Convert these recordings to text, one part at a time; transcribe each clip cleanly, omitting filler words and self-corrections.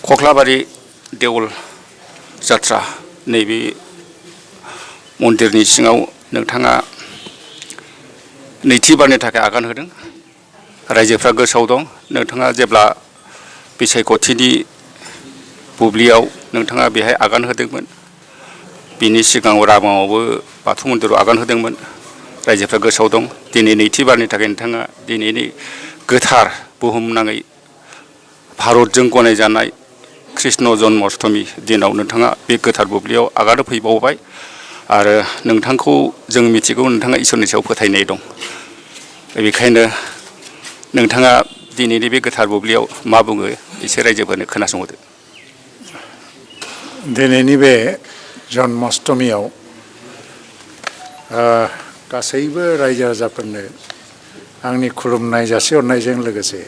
कख्लाबारि देवल जात्रा नैबे मन्दिरनि सिङाव नोंथाङा नैथि बारनि थाखाय आगान होदों। रायजोफ्रा गोसोआव दं नोंथाङा जेब्ला बिसायख'थिनि बुब्लियाव नोंथाङा बेहाय आगान होदोंमोन। बिनि सिगाङाव रामावबो बाथौ मन्दिराव आगान होदोंमोन। रायजोफ्रा गोसोआव दं। दिनै नैथि बारनि थाखाय नोंथाङा दिनैनि गोथार बुहुमनाङै भारतजों गनायजानाय कृष्ण जन्माष्टमी दिनाव नोंथाङा बे गोथार बुब्लियाव आगान होफैबावबाय आरो नोंथांखौ जों मिथिगौ नोंथाङा इसोरनि सायाव फोथायनाय दं। बेखायनो नोंथाङा दिनैनि बे गोथार बुब्लियाव मा बुङो एसे रायजोफोरनो खोनासंहोदो। दिनैनि बे जन्माष्टमीयाव गासैबो रायजो राजाफोरनो आंनि खुलुमनाय जासिहरनायजों लोगोसे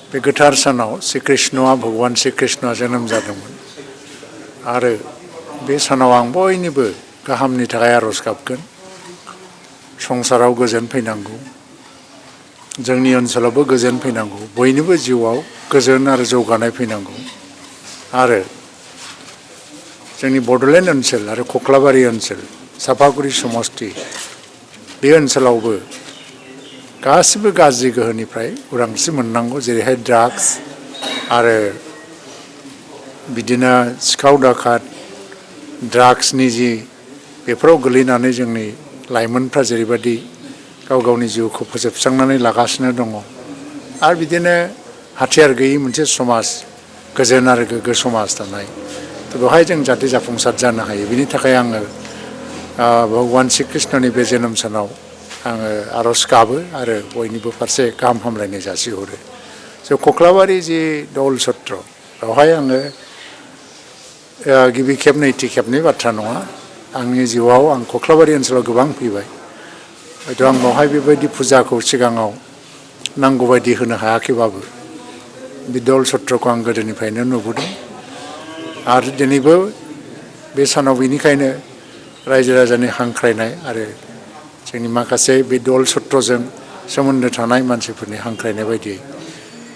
बे गोथार सानाव श्री कृष्णआ भगवान श्री कृष्णआ जोनोम जादोंमोन आरो बे सानाव आं बयनिबो गाहामनि थाखाय आरज गाबगोन। संसाराव गोजोन फैनांगौ, जोंनि ओनसोलावबो गोजोन फैनांगौ, बयनिबो जिउआव गोजोन आरो जौगानाय फैनांगौ आरो जोंनि बड'लेण्ड ओनसोल आरो कख्लाबारि ओनसोल चापागुरि समस्ति बे ओनसोलावबो गासिबो गाज्रि गोहोनिफ्राय उदांस्रि मोननांगौ, जेरैहाय ड्राग्स आरो बिदिनो सिखाव दाखाट ड्राग्सनि जि बेफोराव गोलैनानै जोंनि लाइमोनफ्रा जेरैबायदि गाव गावनि जिउखौ फोजोबस्रांनानै लागासिनो दङ आरो बिदिनो हाथियार गैयै मोनसे समाज, गोजोन आरो गोग्गो समाज दानाय, बेवहाय जों जाहाथे जाफुंसार जानो हायो। बिनि थाखाय आङो भगवान श्री कृष्णनि बे जोनोम सानाव आङो आरज गाबो आरो बयनिबो फारसे गाहाम हामलायनाय जासिहरो। स' कख्लाबारि जि दौल सत्र बेवहाय आङो गिबि खेब नैथि खेबनि बाथ्रा नङा। आंनि जिउआव आं कख्लाबारि ओनसोलाव गोबां फैबाय। हयथ' आं बेवहाय बेबायदि फुजाखौ सिगाङाव नांगौबायदि होनो हायाखैबाबो बे दौल सत्रखौ आं गोदोनिफ्रायनो नुबोदों आरो दिनैबो बे सानाव बेनिखायनो रायजो राजानि हांख्रायनाय आरो जोंनि माखासे बे दौल सत्रजों सोमोन्दो थानाय मानसिफोरनि हांख्रायनाय बायदियै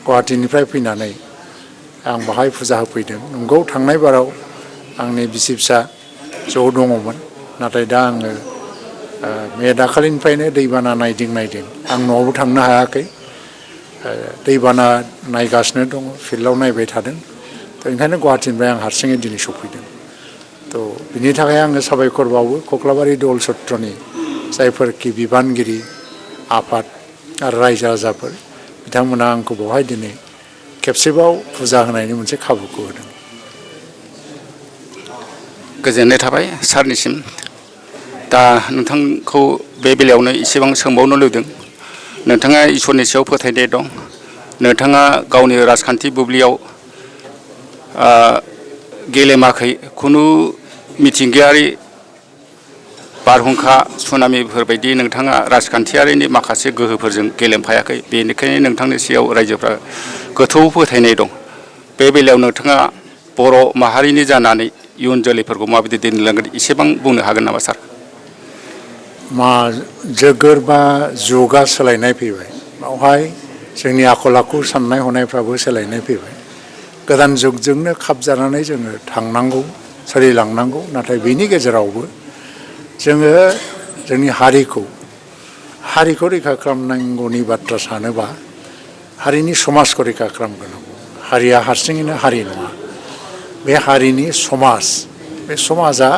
गुवाहाटीनिफ्राय फैनानै आं बाहाय फुजा होफैदों। नंगौ थांनाय बाराव आंनि बिसि फिसा ज' दङमोन, नाथाय दा आङो दाखालिनिफ्रायनो दैबाना नायदिं आं न'आवबो थांनो हायाखै। दैबाना नायगासिनो दङ, फिल्डआव नायबाय थादों। ओंखायनो गुवाहाटीनिफ्राय आं हारसिङै दिनै सफैदों। थ' बिनि थाखाय आङो साबायखर बावो कख्लाबारि दौल सत्रनि जायफोरखि बिबानगिरि आफाद आरो रायजो राजाफोर बिथांमोना आंखौ बेवहाय दिनै खेबसेबाव फुजा होनायनि मोनसे खाबुखौ होदों। गोजोननाय थाबाय सारनिसिम। दा नोंथांखौ बे बेलायावनो एसेबां सोंबावनो लुबैदों। नोंथाङा इसोरनि सायाव फोथायनाय दं। नोंथाङा गावनि राजखान्थि बुब्लियाव गेलेमाखै, खुनु मिथिंगायारि बारहुंखा सुनामिफोरबायदि नोंथाङा राजखान्थियारिनि माखासे गोहोफोरजों गेलेमफायाखै। बेनिखायनो नोंथांनि सायाव रायजोफ्रा गोथौ फोथायनाय दं। बे बेलायाव नोंथाङा बर' माहारिनि जानानै इयुन जोलैफोरखौ माबायदि दैदेनलांगोन एसेबां बुंनो हागोन नामा सार? जोगोर बा जुगा सोलायनाय फैबाय, बेवहाय जोंनि आखल आखु साननाय हनायफ्राबो सोलायनाय फैबाय। गोदान जुगजोंनो खाबजानानै जोङो थांनांगौ, सोलिलांनांगौ। नाथाय बेनि गेजेरावबो जोङो जोंनि हारिखौ रैखा खालामनांगौनि बाथ्रा सानोबा हारिनि समाजखौ रैखा खालामग्रोनांगौ। हारिया हारसिङैनो हारि नङा, बे हारिनि समाज, बे समाजा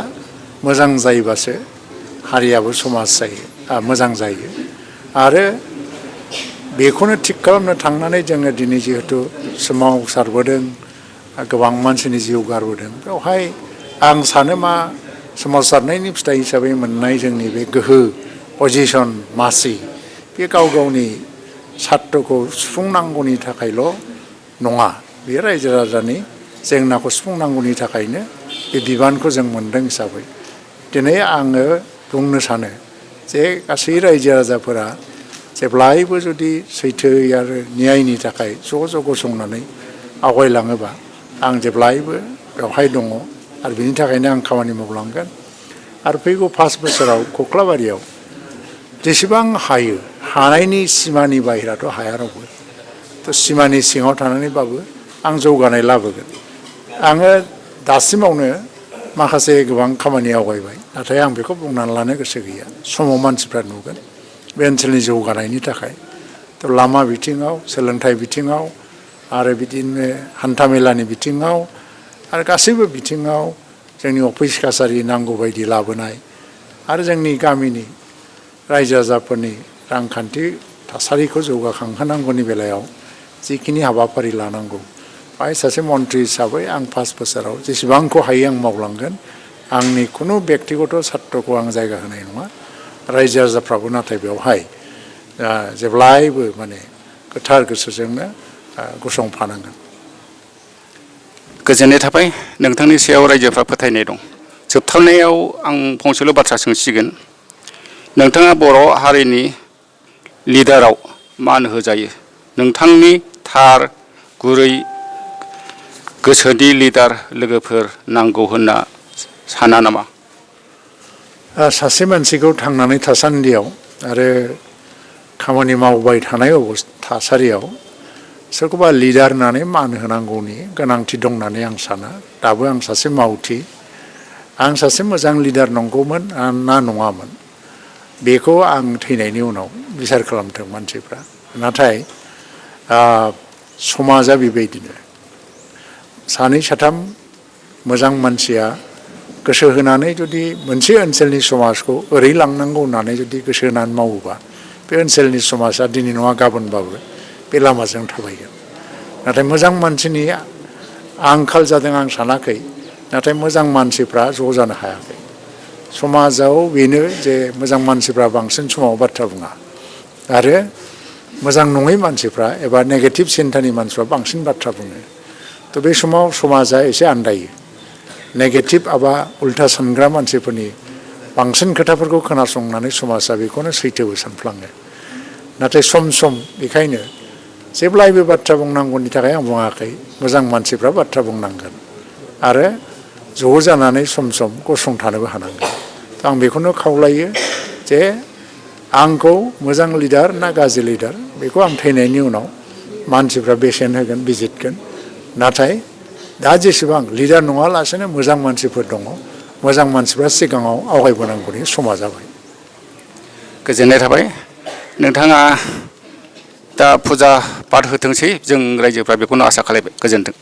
मोजां जायोबासो हारियाबो समाज जायो, मोजां जायो। आरो बेखौनो थिग खालामनो थांनानै जोङो दिनै जिहेथु सोमावसारबोदों, गोबां मानसिनि जिउ गारबोदों, बेवहाय आं सानो मा सोमावसारनायनि फिथाइ हिसाबै मोननाय जोंनि बे गोहो, पजिसन, मासि, बे गाव गावनि सार्थखौ सुफुंनांगौनि थाखायल' नङा, बे रायजो राजानि जेंनाखौ सुफुंनांगौनि थाखायनो बे बिबानखौ जों मोनदों हिसाबै दिनै आङो बुंनो सानो जे गासै रायजो राजाफोरा जेब्लायबो जुदि सैथो आरो न्यायनि थाखाय ज' गसंनानै आवगायलाङोबा आं जेब्लायबो बेवहाय दङ आरो बिनि थाखायनो आं खामानि मावलांगोन। आरो फैगौ 5 बोसोराव कख्लाबारियाव जेसेबां हायो, हानायनि सिमानि बाहेराथ' हाया रावबो, थ' सिमानि सिङाव थानानैबाबो आं जौगानाय लाबोगोन। आङो दासिमावनो माखासे गोबां खामानि आवगायबाय, नाथाय आं बेखौ बुंनानै लानो गोसो गैया। समाव मानसिफ्रा नुगोन बे ओनसोलनि जौगानायनि थाखाय। थ' लामा बिथिङाव, सोलोंथाइ बिथिङाव, आरो बिदिनो हान्थामेलानि बिथिङाव, आरो गासैबो बिथिङाव जोंनि अफिस कासारि नांगौ बायदि लाबोनाय, आरो जोंनि गामिनि रायजो राजाफोरनि रांखान्थि थासारिखौ जौगाखांहोनांगौनि बेलायाव जिखिनि हाबाफारि लानांगौ, बाहाय सासे मन्थ्रि हिसाबै आं 5 बोसोराव जेसेबांखौ हायो आं मावलांगोन। आंनि खुनु बेक्तिगत सार्थखौ आं जायगा होनाय नङा। रायजो राजाफ्राबो नाथाय बेवहाय जेब्लायबो माने गोथार गोसोजोंनो गसंफानांगोन। गोजोननाय थाबाय, नोंथांनि सायाव रायजोफ्रा फोथायनाय दं। जोबथारनायाव आं फंसेल' बाथ्रा सोंसिगोन। नोंथाङा बर' हारिनि लिडाराव मान होजायो। नोंथांनि थार गुरै गोसोनि लिडार लोगोफोर नांगौ होनना साना नामा? सासे मानसिखौ थांनानै थासान्दियाव आरो खामानि मावबाय थानाय थासारियाव सोरखौबा लिडार होननानै मान होनांगौनि गोनांथि दं होननानै आं साना। दाबो आं सासे मावथि। आं सासे मोजां लिडार नंगौमोन ना नङामोन, बेखौ आं थैनायनि उनाव बिसार खालामथों मानसिफ्रा। नाथाय समाजा बेबायदिनो सानै साथाम मोजां मानसिया गोसो होनानै जुदि मोनसे ओनसोलनि समाजखौ ओरै लांनांगौ होननानै जुदि गोसो होनानै मावोबा, बे ओनसोलनि समाजा दिनै नङा गाबोनबाबो बे लामाजों थाबायगोन। नाथाय मोजां मानसिनि आंखाल जादों आं सानाखै, नाथाय मोजां मानसिफ्रा ज' जानो हायाखै। समाजाव बेनो जे मोजां मानसिफ्रा बांसिन समाव बाथ्रा बुङा, आरो मोजां नङै मानसिफ्रा एबा नेगेटिभ सिन्थानि मानसिफ्रा बांसिन बाथ्रा बुङो। थ' बे समाव समाजा एसे आन्दायो। नेगेटिभ एबा उल्था सानग्रा मानसिफोरनि बांसिन खोथाफोरखौ खोनासंनानै समाजा बेखौनो सैथोबो सानफ्लाङो। नाथाय सम सम बेखायनो जेब्लायबो बाथ्रा बुंनांगौनि थाखाय आं बुङाखै, मोजां मानसिफ्रा बाथ्रा बुंनांगोन आरो ज' जानानै सम सम गसंथानोबो हानांगोन। थ' आं बेखौनो खावलायो जे आंखौ मोजां लिडार ना गाज्रि लिडार बेखौ आं थैनायनि उनाव मानसिफ्रा बेसेन होगोन, बिजिरगोन। नाथाय दा जेसेबां लिडार नङालासेनो मोजां मानसिफोर दङ, मोजां मानसिफ्रा सिगाङाव आवगायबोनांगौनि समा जाबाय। गोजोननाय थाबाय। नोंथाङा दा फुजा पाठ होथोंसै, जों रायजोफ्रा बेखौनो आसा खालायबाय। गोजोन्थों।